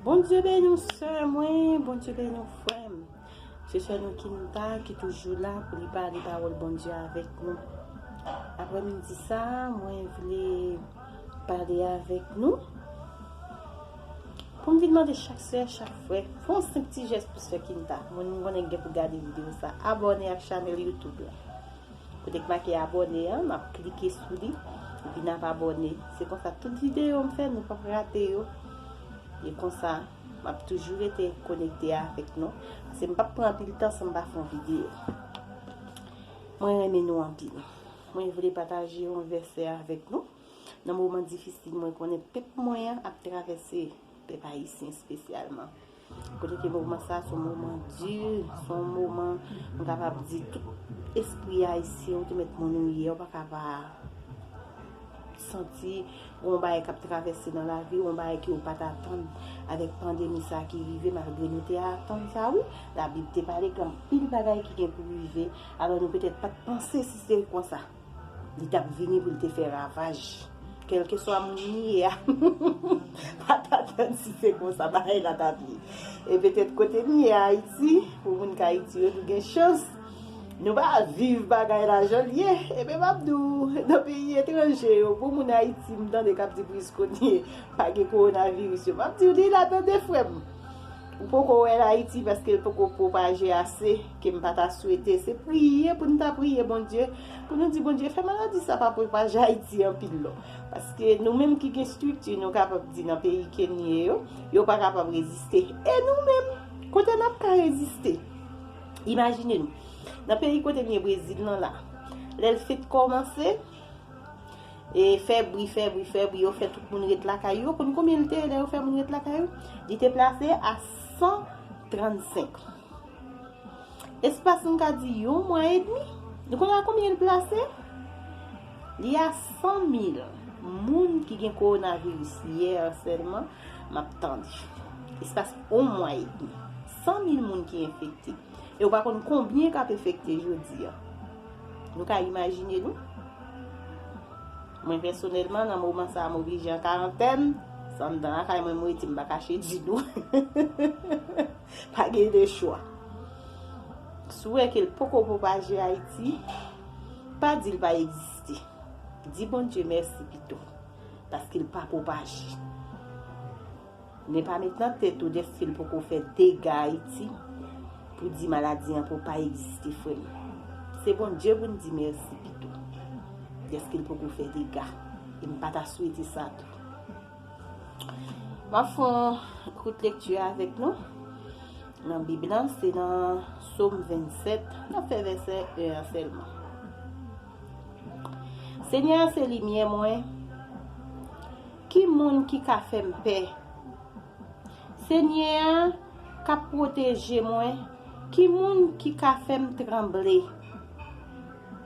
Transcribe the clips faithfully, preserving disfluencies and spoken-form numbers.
Bondye beni w, sè mwen, Bondye beni w, frè m. Se sè nou Kinta ki toujou la pou li pale pawòl Bondye avèk nou. Aprèmidi sa a, mwen vle pale avèk nou. Pou m vin mande chak sè, chak frè, fè yon senp ti jès pou sè Kinta. Moun m konnen gen pou gade videyo sa, abòne ak chanèl YouTube la. Kote k make abòne an, n ap klike sou li, epi n ap abòne. Se konsa tout videyo m fè, nou p ap rate yo. E konsa, m ap toujou rete konekte avèk nou. Paske m p ap pran anpil tan san m pa fè yon videyo. Mwen renmen nou anpil. Mwen vle pataje yon vèsè avèk nou. Nan moman difisil mwen konnen pèp mwen an ap travèse, pèp ayisyen espesyalman. Kote ke moman sa a se yon moman di, se yon moman m kapab di tout espri ayisyen ou te mèt moun ou ye, ou pa ka pa santi yon bagay k ap travèse nan lavi, yon bagay ke ou pa t atann avèk pandemi sa a ki rive, malgre nou te atann sa, wi. Labib te pale gen anpil bagay ki gen pou rive, alò nou petèt pa t panse si se konsa. Li t ap vini pou l te fè ravaj. Kèlkeswa moun li ye a, pa t atann si se konsa bagay la t ap ye. E petèt kote m ye a Ayiti, pou moun k Ayiti yo, nou gen chans. Nou pa viv bagay la jan l ye. Ebyen, m ap di w, nan peyi etranje yo, pou moun Ayiti, m tande k ap di Prisco li pa gen kowonaviris yo. M ap di w, li la tande, frè m. Ou poko wè l Ayiti paske l poko pwopaje ase ke m pa ta swete. Se priye pou n ta priye Bondye, pou nou di, Bondye, fè maladi sa pa pwopaje Ayiti anpil non. Paske nou menm ki gen estrikti, nou kapab di nan peyi ke n ye yo, yo pa kapab reziste. E nou menm, kote n ap ka reziste? Imajine nou, nan peyi kote n ye Brezil lan la, lè l fenk kòmanse, e fè bri, fè bri, fè bri, yo fè tout moun ret lakay yo. Konn konbyen l te ye lè yo fè moun ret lakay yo? Li te plase a san trannsenk. Espas m ka di yon mwa edmi. Nou konnen a konbyen l plase? Li a san mil moun ki gen kowonaviris. Yè sèlman, m ap tande. Espas yon mwa edmi. San mil moun ki enfekte. E ou pa konn konbyen k ap enfekte jodi a. Nou ka imajine nou? Mwen pèsonèlman, nan moman sa a, m oblije an karantèn. Se anndan lakay mwen m rete, m pa kache di nou. Pa gen de chwa. Si w wè ke l poko pwopaje Ayiti, pa di l pa egziste. Di Bondye mèsi pito, paske l pa pwopaje. Men pa met nan tèt ou dèske l poko fè dega Ayiti pou di maladi an pou pa egziste, frè m. Se Bondye pou n di mèsi pito dèske l poko fè dega. E m pa ta swete sa tou. M ap fè yon kout lekti avèk nou. Nan Bib lan, se nan Sòm vennsèt, n ap fè vèsè en an sèlman. Senyè a se limyè mwen. Ki moun ki ka fè m pè? Senyè a k ap pwoteje mwen. Ki moun ki ka fè m tranble?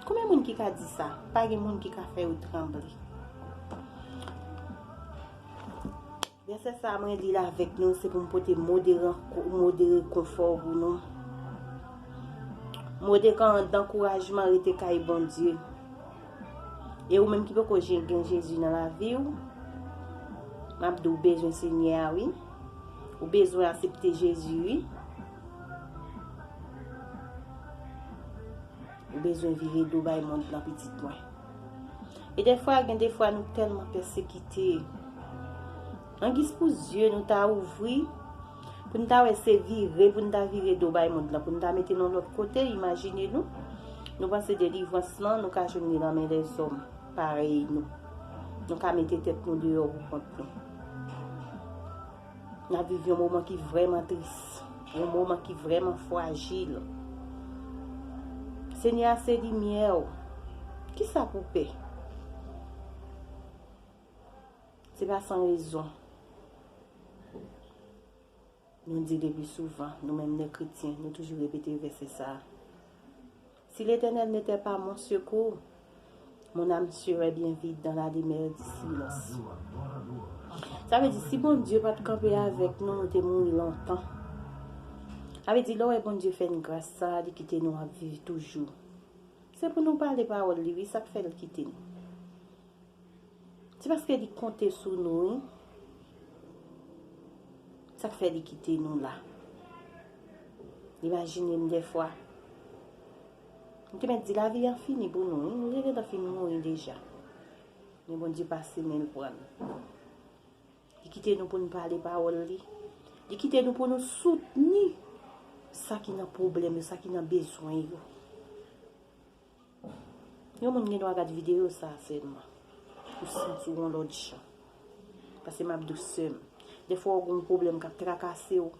Konbyen moun ki ka di sa? Pa gen moun ki ka fè yo tranble. Vèsè sa a mwen li l avèk nou, se pou m pote mo de ranko-, mo de rekonfò pou nou. Mo de kan-, dankourajman rete kay Bondye. E ou menm ki poko jen gen Jezi nan lavi w, m ap di w bezwen Senyè a, wi. Ou bezwen aksepte Jezi, wi. Ou bezwen vire do bay mond lan, pitit mwen. E defwa, gen defwa nou tèlman pèsekite. Angiz pou zye nou ta ouvri, pou n ta wè se vire, pou n ta vire do bay mond lan, pou n ta mete l yon lòt kote, imajine nou. Nou panse delivrans lan, nou ka jwenn li nan men lèzòm parèy nou. Nou ka mete tèt nou deyò pou kont nou. N ap viv yon moman ki vrèman tris, yon moman ki vrèman frajil. Senyè a se limyè w. Kisa pou pè? Se pa san rezon. Nou di depi souvan, nou menm lè kretyen, nou toujou repete vèsè sa a. Si l'Éternel n'était pas mon secours, mon âme serait bien vide dans la demeure du silence. Sa vle di, si Bondye pa t kanpe avèk nou, nou te mouri lontan. Sa vle di, lè w wè Bondye fè n gras sa, li kite nou ap viv toujou. Se pou nou pale pawòl li, wi, sa k fè l kite nou. Se paske li konte sou nou, wi. Sa k fè li kite nou la? Imajine m dèfwa. M te mèt di lavi an fini pou nou, wi. Nou te gentan fin mouri deja. Men Bondye pase men l pran n. Li kite nou pou n pale pawòl li. Li kite nou pou nou soutni sa ki nan pwoblèm yo, sa ki nan bezwen yo. Yon moun gen dwa gad videyo sa a sèlman pou santi w yon lòt jan. Paske m ap di w, sè m, dèfwa w gen yon pwoblèm k ap trakase w.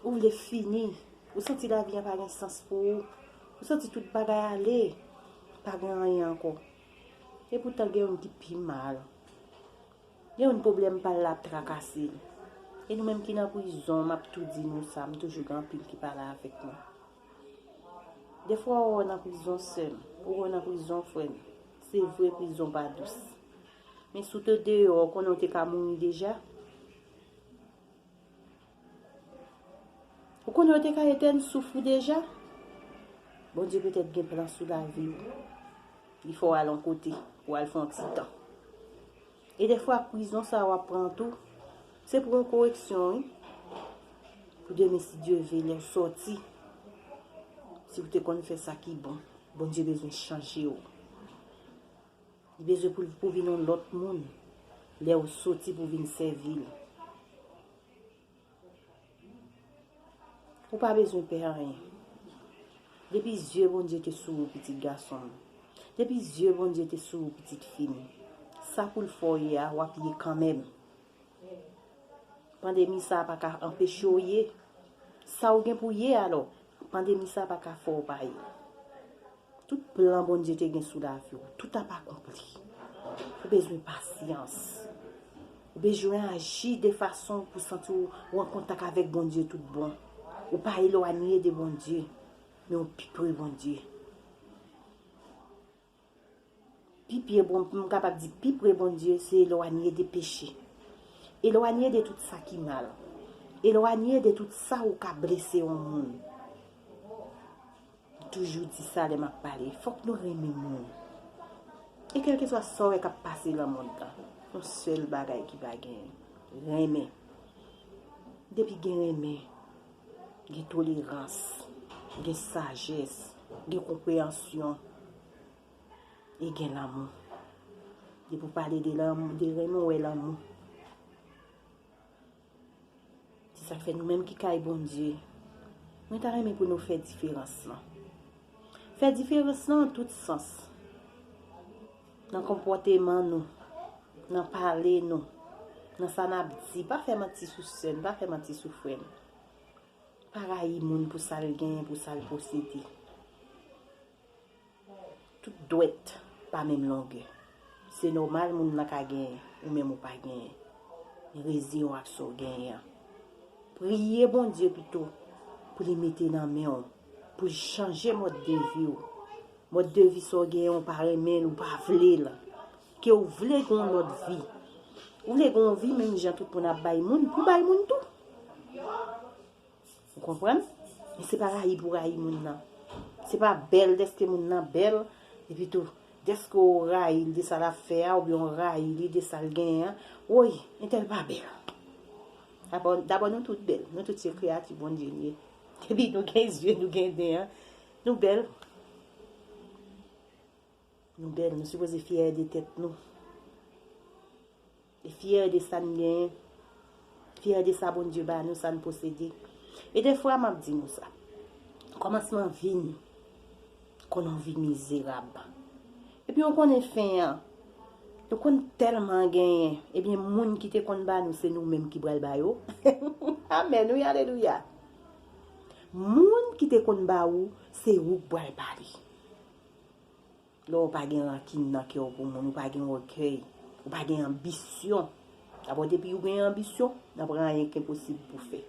Ou vle fini. Ou santi lavi an pa gen sans pou ou. Ou santi tout bagay ale. Pa gen anyen ankò. Epoutan gen youn ki pi mal. Gen youn pwoblèm pa l la ap trakase l. E nou menm ki nan prizon, m ap tou di nou sa, m toujou gen anpil ki pale avèk mwen. Dèfwa ou wè w nan prizon, sè m, ou wè w nan prizon, frè m. Se vre, prizon pa dous. Men si w te deyò, ou konnen w te ka mouri deja. Ou konnen w te ka etèn souf ou deja. Bondye petèt gen plan sou lavi w. Li fè w al yon kote pou w al fè yon ti tan. E dèfwa prizon sa a w ap pran tou, se pou yon koreksyon, wi. Pou demen, si Dye vle, lè w sòti, si w te konn fè sa ki bon, Bondye bezwen chanje w. Li bezwen pou, pou vin yon lòt moun lè w soti pou vin sèvi l. Ou pa bezwen pè anyen. Depi zye Bondye te sou ou, pitit gason m, depi zye Bondye te sou ou, pitit fi m, sa pou l fè w ye a, w ap ye kanmenm. Pandemi sa a pa ka anpeche w ye. Sa w gen pou ye alò, pandemi sa a pa ka fè w pa ye. Tout plan Bondye te gen sou lavi w, tout ap akonpli. Ou bezwen pasyans. Ou bezwen aji de fason pou santi w, w an kontak avèk Bondye tout bon. Ou pa elwanye de Bondye, men w pi pre Bondye. Pi pre bon, m kapab di, pi pre Bondye, se elwanye de peche. Elwanye de tout sa ki mal. Elwanye de tout sa ou ka blese yon moun. M toujou di sa lè m ap pale. Fòk nou renmen moun. E kèlkeswa sa w wè k ap pase nan mond lan, yon sèl bagay ki pa genyen, renmen. Depi gen renmen, gen tolerans, gen sajès, gen konpreyansyon. E gen lanmou. Depi w pale de lanmou, de renmen, w wè lanmou. Se sa k fè nou menm ki kay Bondye, mwen ta renmen pou nou fè diferans lan. Fè diferans lan an tout sans. Nan konpòteman nou, nan pale nou, nan sa n ap di. Pa fè manti sou sè n, pa fè manti sou frè n. Pa rayi moun pou sa l genyen, pou sa l posede. Tout dwèt pa menm longè. Se nòmal moun nan ka genyen, ou menm ou pa genyen. Men reziyen w ak sa w genyen an. Priye Bondye pito pou li mete nan men w, pou l chanje mòd de vi w. Mòd de vi sa w genyen an, ou pa renmen l, ou pa vle l. Ke w vle gen yon lòt vi. Ou vle gen yon vi menm jan tout moun ap bay moun, pou w bay moun tou. Ou konprann? Men se pa rayi pou rayi moun nan. Se pa bèl dèske moun nan bèl, epi tou, dèske w rayi l de sa l ap fè a, oubyen w rayi li de sa l genyen an. Woy, entèl pa bèl. Dabò, dabò nou tout bèl. Nou tout se kreyati Bondye n ye. Epi nou gen zye, nou gen den an. Nou bèl. Nou bèl, nou sipoze fyè de tèt nou. E fyè de sa n genyen. Fyè de sa Bondye ba nou, sa n posede. E dèfwa m ap di nou sa. Kòmansman vi n konn yon vi mizerab. Epi w konnen fen an, nou konn tèlman genyen. Ebyen, moun ki te konn ba nou, se nou menm ki pral ba yo. Amèn, wi, alelouya. Moun ki te konn ba ou, se ou k pral ba li. Lè w pa gen rankin nan kè w pou moun, ou pa gen ògèy, ou pa gen anbisyon. Dabò, depi ou gen anbisyon, n ap anyen k enposib pou fè.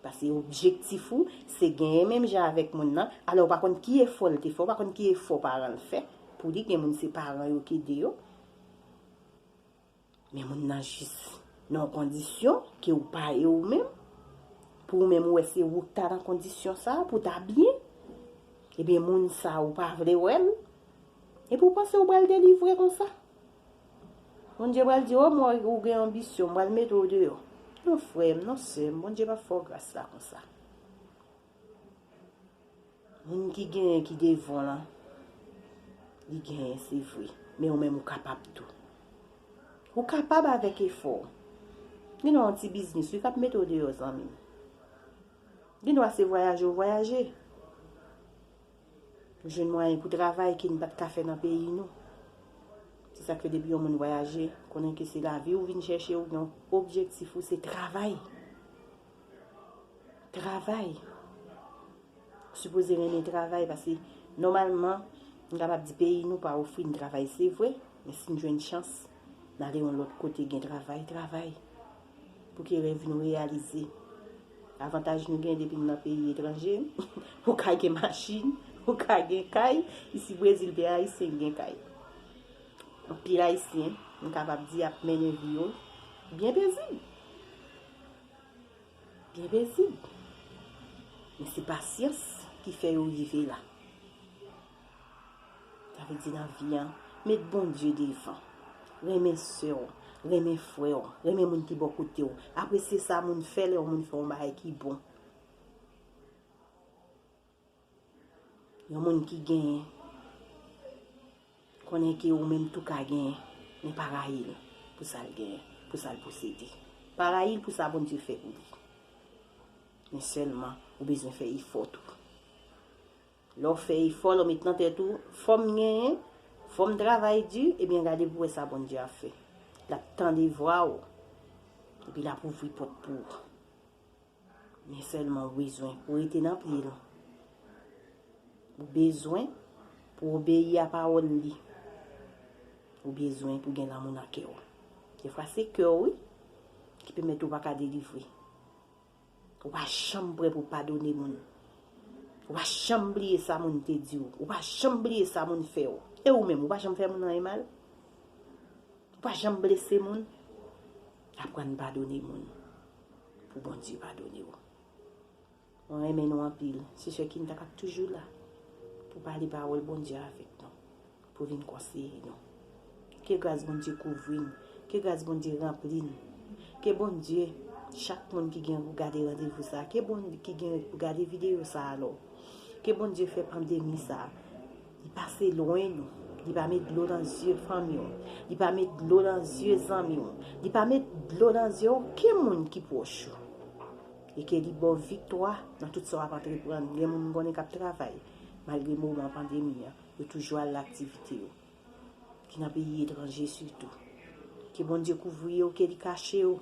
Paske objektif ou, se genyen menm jan avèk moun nan. Alò, ou pa konn ki efò l te fè, ou pa konn ki efò paran l fè pou li, gen moun se paran yo ki ede yo. Men moun nan jis nan yon kondisyon ke ou pa ye ou menm. Pou ou menm, ou wè se ou k ta nan kondisyon sa a, pou w ta byen. Ebyen, moun sa a, ou pa vle wè l. Epi ou panse ou pral delivre konsa? Bondye pral di, o, mwen, ou gen anbisyon, m pral mete w deyò. Non, frè m, non, sè m, Bondye p ap fè w gras la konsa. Moun ki genyen ki devan w lan, li genyen, se vre. Men ou menm, ou kapab tou. Ou kapab avèk efò w. Gen yon ti biznis, wi, k ap mete w deyò, zanmi m. Gen dwa se vwayaje ou vwayaje. Ou jwenn mwayen pou travay ke n pa t ka fè nan peyi nou. Se sa k fè depi yon moun vwayaje, konnen ke se lavi ou vin chèche, ou gen yon objektif ou, se travay. Travay. Ou sipoze renmen travay, paske nòmalman, m kapab di peyi nou pa ofri n travay, se vre, men si n jwenn chans, n ale yon lòt kote gen travay, travay. Pou ke rèv nou reyalize. Avantaj nou gen depi n nan peyi etranje, ou ka gen machin, ou ka gen kay, isi Brezil, peyi Ayisyen gen kay. Anpil Ayisyen, m kapab di, ap mennen vi yo byen pezib. Byen pezib. Men se pasyans ki fè yo rive la. Sa vle di nan vi an, met Bondye devan. Renmen sè w, renmen frè w, renmen moun ki bò kote w. Apresye sa moun fè lè yon moun fè yon bagay ki bon. Yon moun ki genyen, konnen ke ou menm tou ka genyen, men pa rayi l pou sa l genyen, pou sa l posede. Pa rayi l pou sa Bondye fè pou li. Men sèlman, ou bezwen fè efò tou. Lè w fè efò, lè w met nan tèt ou, fò m genyen, fò m travay di, ebyen gade pou w wè sa Bondye ap fè. L ap tande vwa w, epi l ap ouvri pòt pou ou. Men sèlman ou bezwen pou w rete nan pye l. Ou bezwen pou w obeyi a pawòl li. Ou bezwen pou w gen lanmou nan kè w. Defwa se kè w, wi, ki pèmèt ou pa ka delivre. Ou pa janm prè pou w padone moun. Ou pa janm bliye sa moun te di w. Ou pa janm bliye sa moun fè w. E ou menm, ou pa janm fè moun anyen mal? Ou pa janm blese moun? Aprann padone moun pou Bondye padone w. Mwen renmen nou anpil. Se sè Kinta k ap toujou la pou pale pawòl Bondye avèk nou, pou vin konseye nou. Ke gras Bondye kouvri n. Ke gras Bondye ranpli n. Ke Bondye, chak moun ki gen pou gade randevou sa, ke Bondye ki gen pou gade videyo sa a, alò, ke Bondye fè pandemi sa a, li pase lwen nou. Li pa met dlo nan zye fanmi w. Li pa met dlo nan zye zanmi w. Li pa met dlo nan zye okenn moun ki pwòch ou. E ke li ba w viktwa nan tout sa w ap antreprann. Gen moun m konnen k ap travay, malgre moman pandemi an, yo toujou al aktivite yo. Ki nan peyi etranje sitou. Ke Bondye kouvri yo, ke li kache yo,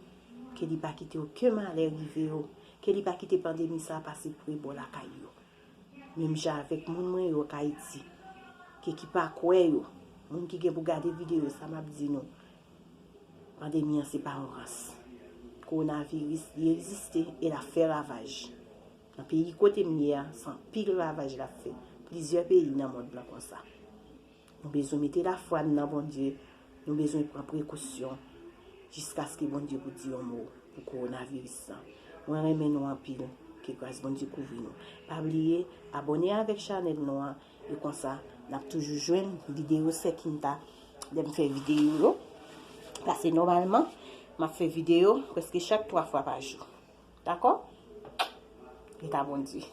ke li pa kite okenn malè rive yo, ke li pa kite pandemi sa a pase pre bò lakay yo. Menm jan avèk moun mwen yo k Ayiti, ke ki pa kwè yo, moun ki gen pou gade videyo sa m ap di nou, pandemi an se pa yon rans. Kowonaviris, li egziste e l ap fè ravaj. Nan peyi kote m ye a, se anpil ravaj l ap fè. Plizyè peyi nan mond lan konsa. Nou bezwen mete lafwa n nan Bondye, nou bezwen pran prekosyon jiskaske Bondye pou di yon mo pou kowonaviris lan. Mwen renmen nou anpil, ke gras Bondye kouvri nou. Pa bliye abòne avèk chanèl nou an, e konsa n ap toujou jwenn videyo Sè Kinta lè m fè videyo yo. Paske nòmalman, m ap fè videyo prèske chak twa fwa pa jou. Dakò? Ret a Bondye.